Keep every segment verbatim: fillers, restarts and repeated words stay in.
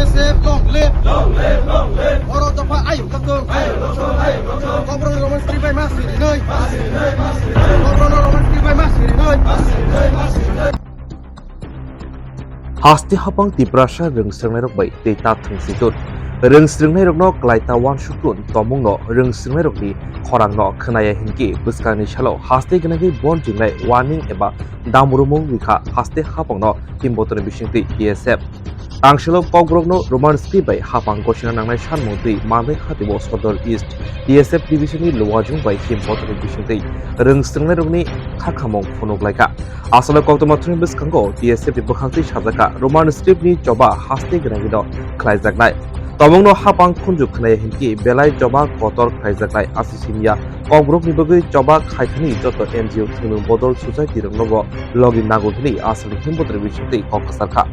Long live! Long live! Long live! Oro dopha ayuk kakung. Ayuk kakung, ayuk kakung. Kokborok Roman script bai ma sirinai. Ma sirinai, ma sirinai. Kokborok Roman script bai ma sirinai. Ma sirinai, ma sirinai. Haste hapang Tiprasa rwng srwngnairok bai tei ta thwngsi tun. Rwng srwngnairokno klai ta uansuk tun, tomungno rwng srwngnairokni khorangno khwnaya hinkhe bwskangni salo haste gwnangwi bon jingnai warning eba damrumung rikha haste hapangno Himbotoni bisingtwi T S F. Tangselo Kokborokno Roman script bai hapang gosina nangnai sanmung twi Mandai hatio Sodor East T S F division ni Luwajung bai Himbotoni bisingtwi rwng srwngnairokni khakhamung phunuklaikha. Asole koktwma thani bwskango T S F ni bwkhak twi sajakha Roman script ni choba haste gwnangwino khlaijaknai. Tomungno hapang khunju khwnaya hinkhe belai choba kotor khlaijaknai. Aswk simya Kokborokni bagwi choba khaithani joto N G O thwngmung bodol society roknobo logi nago hwnwi aswkni Himbotoni bisingtwi kok kwchar kha.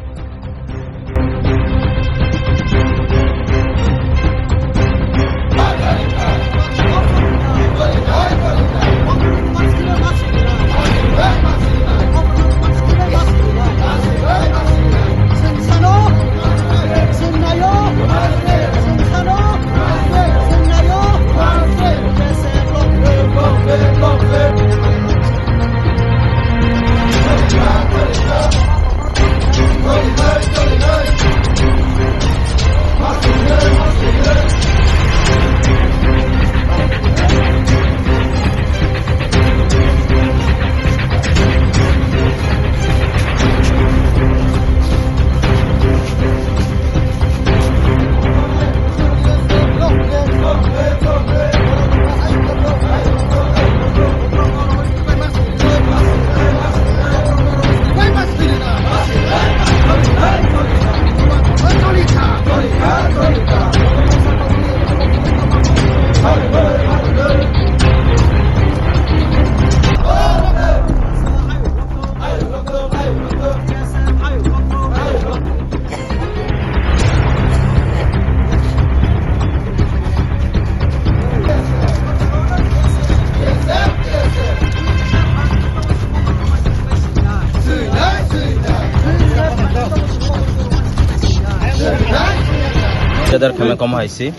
Jadar khame kom hai si,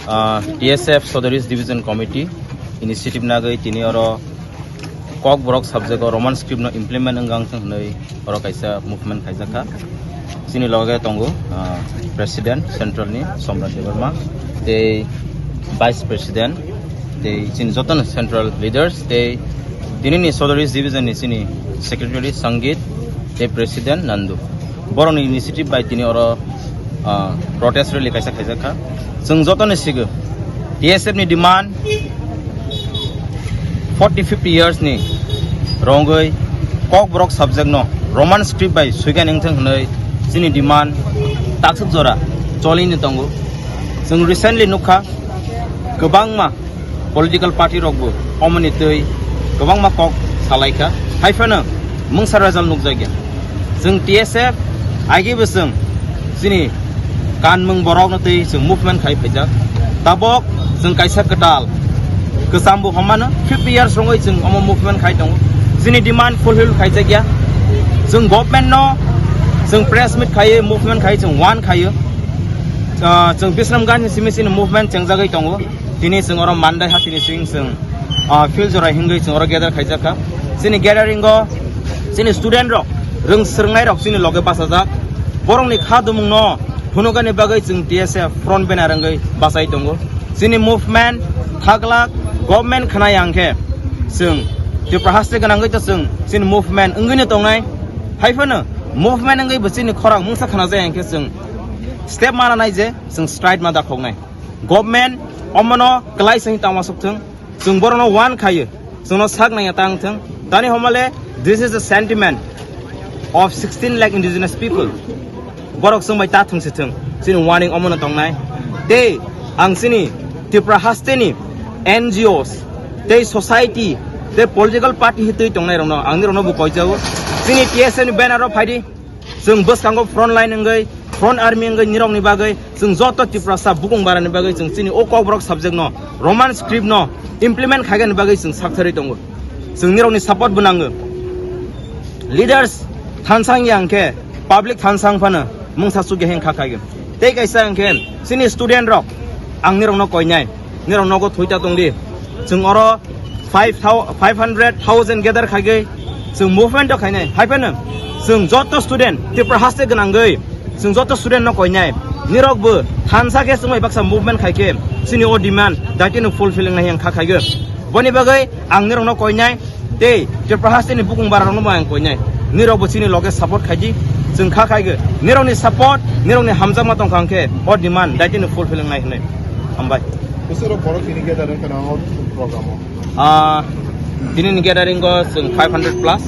ah, T S F Sodor East Division Committee initiative nagwi tini oro Kokborok subject o Roman script no implement wng ang thung hwnwi oro kaisa movement khaijakha. Chini loge tongo, ah, President Central ni Somrat Debbarma, tei Vice President, tei chini jotono Central Leaders, tei tini ni Sodor East Division ni chini Secretary Sangeet, tei President Nandu. Borokni initiative bai tini oro, ah, protest rally kaisa khaijakha. Chwng jotoni sigo T S F ni demand forty fifty years ni rongwi Kokborok subject no Roman script bai suigan wngthang hwnwi chini demand taksuk jora cholini tongo. Chwng recently nukha kwbangma political party rokbo omoni twi kwbangma kok salaikha, hai phano mungsa result nukjakya. Chwng T S F agi bo chwng chini kanmung borokno twi chwng movement khai phaijak. Tabok chwng kaisa kwtal kwchambo hwnmano fifty years rongwi chwng omo movement khai tongo. Chini demand fulfill khaijakya. Chwng government no chwng press meet khaiwi movement khai chwng wan khaio. Ah, chwng Bishram Ganj ni simi chini movement chengjagwi tongo. Tini chwng oro Mandai ha tini chwng chwng, ah, field jora hingwi chwng oro gather khaijakha. Chini gathering o chini student rok, rwng swrwngnai rok chini loge bachajak. Borokni kha dumung no phunukani bagwi chwng T S F front banner wngwi bachai tongo. Chini movement thaglak government khwnai ang khe chwng Tripura haste gwnangwi to chwng chini movement wngwi no tongnai. Hai phano movement wngwi bo chini khorang mungsa khna jai ang khe chwng step mana nai je chwng strike ma dakhoknai. Government omono kwlai sing tama sok thung. Chwng borokno wan khayo. Chwngno sak nangya tang thung. Tani homale, this is the sentiment of sixteen lakh indigenous people. Borok chwng bai ta thung se thung. Chini warning omono tongnai. Tei ang chini Tripura hasteni N G Os, tei society, tei political party hitwi tongnai rokno, ang nirokno bo koijago. Chini T S F ni banner o phaidi. Chwng bwskango front line wngwi, front army wngwi nirokni bagwi, chwng joto Tiprasa bukung barani bagwi chwng chini o Kokborok subject no, Roman script no implement khaigani bagwi chwng saktharwi tongo. Chwng nirokni support bo nango. Leaders thansang ya hwnkhe public thansang phano Mungsa chukya heng kha khaigwi. Tei kaisa hwnkhe chini student rok ang nirokno koinai, nirok nogo thwi ta tongdi. Chwng oro five thou-, five hundred thousand gather khaigwi chwng movement o khainai. Hai phano chwng joto student Tripura haste gwnangwi chwng joto student no koinai. Nirok bo thansa khe chwngbai baksa movement khaikhe chini o demand daitino fulfilling nai heng kha khaigwi. Boni bagwi ang nirokno koinai. Tei Tripura hasteni bukung bararokno bo ang koinai. Nirokbo chini loge support khaidi, chwng kha khaigwi. Nirokni support, nirokni hamjakma tongkha hwnkhe o demand daitino fulfilling nai hwnwi. Hambai. Bwswk rok borok tini gathering khana o program o? Ah, tini ni gathering o chwng five hundred plus.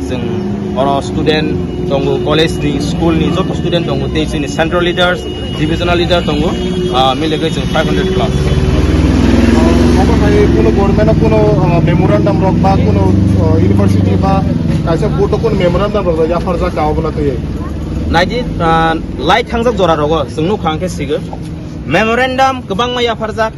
Chwng oro student tongo, college ni, school ni joto student tongo, tei chini central leaders, divisional leader tongo, ah, miligwi chwng five hundred plus. Obo hai kuno government o kuno, ah, memorandum rok ba kuno, ah, university ba kaisa board o kuno memorandum rok yapharjak ka obo na twi? Naidi, ah, lai thangjak jora rogo chwng nukha hwnkhe sigo. Memorandum kwbangma yapharjak.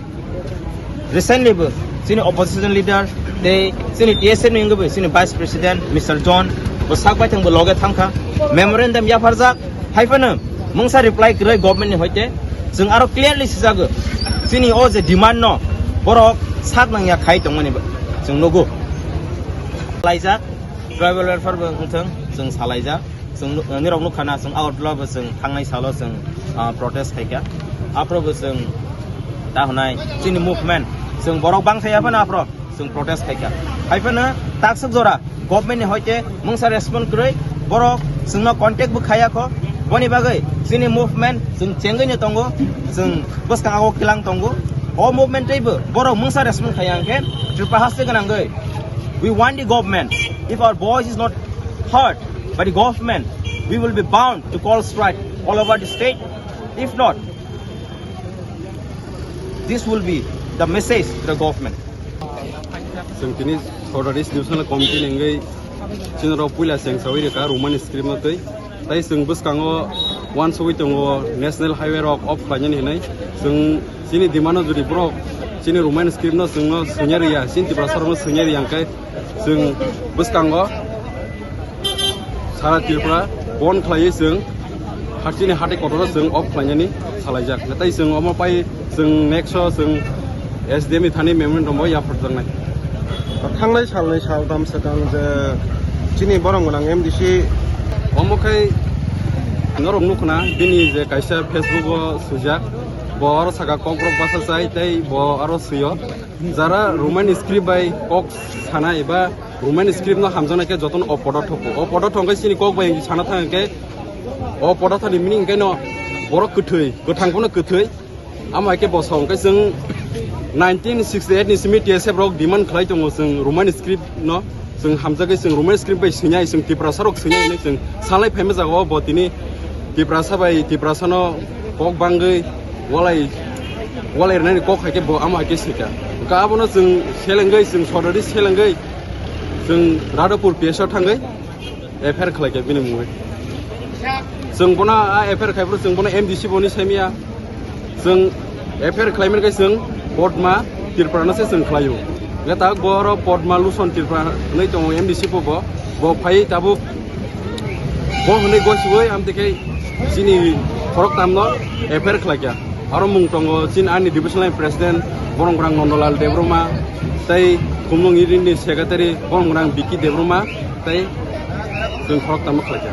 Recently bo chini opposition leader tei chini T S F ni wngwi bo chini vice president Mister John bo sak baithang bo loge thangkha, memorandum yapharjak. Hai phano mungsa reply kwrwi government ni hoite chwng aro clearly sijago chini o je demand no borok sak nangya khai tongmani bo chwng nugo. Laijak tribal welfare bo wngthang chwng salaijak. Chwng nuk-, nirok nukha na, chwng Agartala bo chwng thangnai salo chwng, ah, protest khaikha. Aphro bo chwng ta hwnai chini movement, chwng borok bangsa ya phano aphro chwng protest khaikha. Hai phano takswk jora government ni hoite mungsa respond kwrwi, borok chwngno contact bo khaiya kho. Boni bagwi chini movement chwng chengwi no tongo, chwng bwskango kilang tongo. O movement tei bo borok mungsa respond khaiya hwnkhe Tripura haste gwnangwi we want the government. If our voice is not heard by the government, we will be bound to call strike all over the state. If not, this will be the message to the government. Chwng tini Sordaris Divisional Committee ni wngwi chini rok puila chengsawi rwkha Roman script no twi. Tai chwng bwskango uansugwi tongo national highway rok off khlainani hinwi. Chwng chini demand no jodi borok chini Roman script no chwngno swngya rwya, chini Tiprasa rokno swngya rwya hwnkhe chwng bwskango sara Tripura bon khlaiwi chwng ha chini hatai kotor o chwng off khlainani salaijak. Tai chwng omo pai chwng next o chwng S D M ni thani memorandum bo yapharjaknai. Thangnai salni saltham swkang je chini borom gwnang M D C. Omo khai norok nukhna bini je kaisa Facebook o swijak, bo aro saka Kokborok basa chai tei bo aro swio. Jara Roman script bai kok sana eba Roman script no hamjaknai khe jotono o podo thoko. O podo thongkhe chini kok bai sana thang khe o podo thani meaning khe no borok kwthwi, kwthang phano kwthwi. Amo hai khe bosong khe chwng nineteen sixty-eight ni simi T S F rok demand khlai tongo chwng Roman script no chwng hamjagwi chwng Roman script bai swinai chwng Tiprasa rok swinai hinwi chwng salai phaima jaga o bo tini Tiprasa bai Tiprasa no kok bangwi walai walai rwnani kok hai khe bo amo hai khe swika. Hwnkhe abono chwng selengwi chwng sodari selengwi chwng Radhapur P S o thangwi F I R khlai khe bini mungwi. Chwng bono a F I R khai phuru chwng bono M D C boni saimya. Chwng F I R khlai mani khe chwng Podma Tripura no se chwng khlaio. Le tak bo oro Podma Luson Tripura hwnwi tongo M D C bo bo. Bo phai tabuk bo hwnwi gosiwi amtwi khe chini khorok tamno F I R khlai kha. Aro mung tongo chini ani division line president Boromgrang Nondolal Debbarma tei Khumlung unit ni secretary Boromgrang Biki Debbarma tei chwng khorok tamno khlai kha.